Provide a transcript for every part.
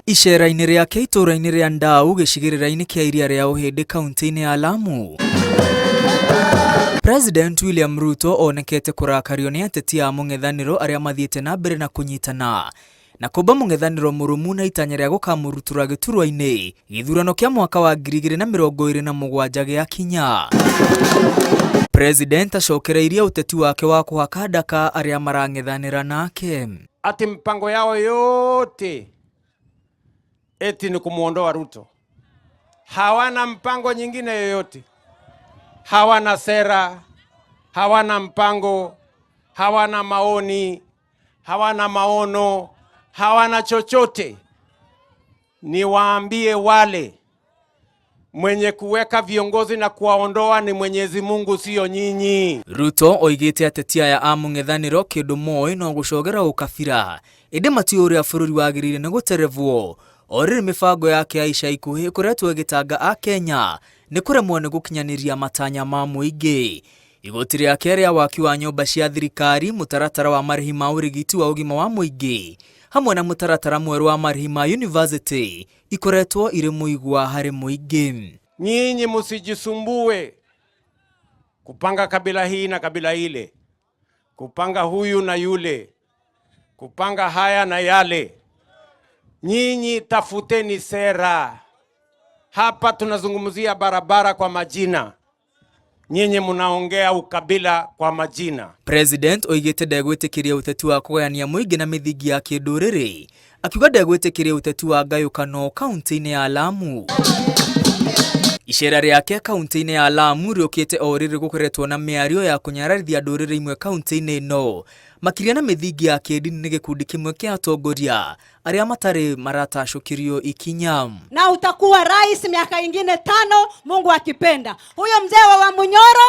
Icera-inĩ rĩake itũũra-inĩ rĩa Ndau gĩcigĩrĩra-inĩ kĩa iria rĩa Ũhĩndĩ kaunti-inĩ ya Lamu, President William Ruto onekete kũrakario nĩ ateti a mũng'ethanĩro arĩa mathiĩte na mbere na kũnyitana na kũmba mũng'ethanĩro mũrũmu na itanya rĩa gũkamũrutura gĩturwa-inĩ gĩthurano kĩa mwaka wa 2027 gĩakinya. President acokereirie ũteti wake wa kũhaka ndaka arĩa marang'ethanĩra nake. Ati mpango yao yote eti ni kumwondoa Ruto. Hawana mpango nyingine yoyote, hawana sera, hawana mpango, hawana maoni, hawana maono, hawana chochote. Niwaambie wale mwenye kuweka viongozi na kuwaondoa ni Mwenyezi Mungu, sio nyinyi. Ruto oigĩte ateti aya a mũng'ethanĩro kĩndũ moĩ no gũcogera ũkabira ĩndĩ matiũĩ ũrĩa bũrũri wagĩrĩire nĩ gũterebwo o rĩrĩ mĩbango yake ya ica ikuhĩ ĩkoretwo ĩgĩtanga Akenya nĩ kũremwo nĩ gũkinyanĩria matanya ma mũingĩ. Igoti rĩake rĩa waki wa nyũmba cia thirikari, mũtaratara wa marĩhi ma ũrigiti wa ũgima wa mũingĩ hamwe na mũtaratara mwerũ wa marĩhi ma yunivasĩtĩ ikoretwo irĩ mũigua harĩ mũingĩ. Nyinyi msijisumbue kupanga kabila hii na kabila ile, kupanga huyu na yule, kupanga haya na yale. Nyinyi tafuteni sera. Hapa tunazungumzia barabara kwa majina, nyinyi mnaongea ukabila kwa majina. President oigĩte ndegwĩtĩkĩria ũteti wa kũgayania mũingĩ na mĩthingi ya kĩndũrĩrĩ, akiuga ndegwĩtĩkĩria ũteti wa ngayũkano kaunti-inĩ ya Lamu. Icera rĩake kaunti-inĩ ya Lamu rĩũkĩte o rĩrĩ gũkoretwo na mĩario ya kũnyararithia ndũrĩrĩ imwe kaunti-inĩ ĩno makĩria na mĩthingi ya kĩndini nĩ gĩkundi kĩmwe kĩa atongoria arĩa matarĩ maratacũkĩrio ikinya. Na utakuwa rais miaka ingine 5, Mungu akipenda. Huyo mzee wa Wamunyoro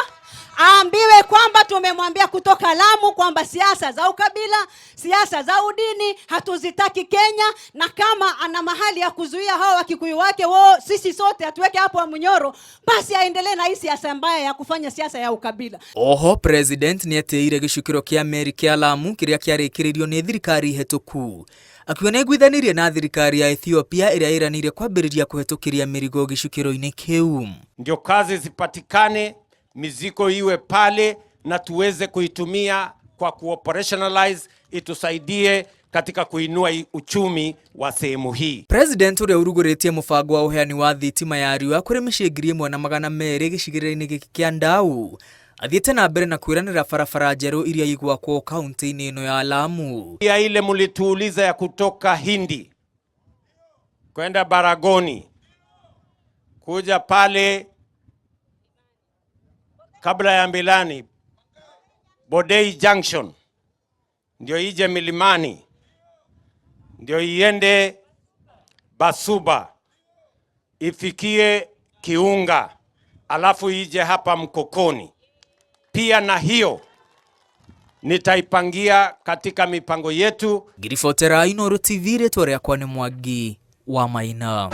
aambiwe kwamba tumemwambia kutoka Lamu kwamba siasa za ukabila, siasa za udini hatuzitaki Kenya, na kama ana mahali ya kuzuia hao Wakikuyu wake wao, sisi sote atuweke hapo Wamunyoro, basi aendelee na hii siasa mbaya ya kufanya siasa ya ukabila. Oho President nĩetĩire gĩcukĩro kĩa meri kĩa Lamu kĩrĩa kĩarĩkĩrĩirio nĩ thirikari hetũku, akiuga nĩaiguithanirie na thirikari ya Ethiopia ĩrĩa ĩranĩire kwambĩrĩria kũhetũkĩria mĩrigo gĩcukĩro-inĩ kĩu. Ndio kazi zipatikane, mizigo iwe pale na tuweze kuitumia kwa kuoperationalize, itusaidie katika kuinua uchumi wa sehemu hii. President ũrĩa ũrugũrĩtie mũbango wa ũheani wa thitima ya riũa kũrĩ mĩciĩ 1200 gĩcigĩrĩra-inĩ gĩkĩ kĩa Ndau athiĩte na mbere na kwĩranĩra barabara njerũ iria igwakwo kaunti-inĩ ĩno ya Lamu. Ya ile mlituuliza ya kutoka Hindi kwenda Baragoni kuja pale kabla ya Milani Bodei Junction ndio ije Milimani ndio iende Basuba ifikie Kiunga alafu ije hapa Mkokoni. Pia na hiyo nitaipangia katika mipango yetu. Ngiribotera Inooro TV, rĩtwa rĩakwa nĩ Mwangi wa Maina.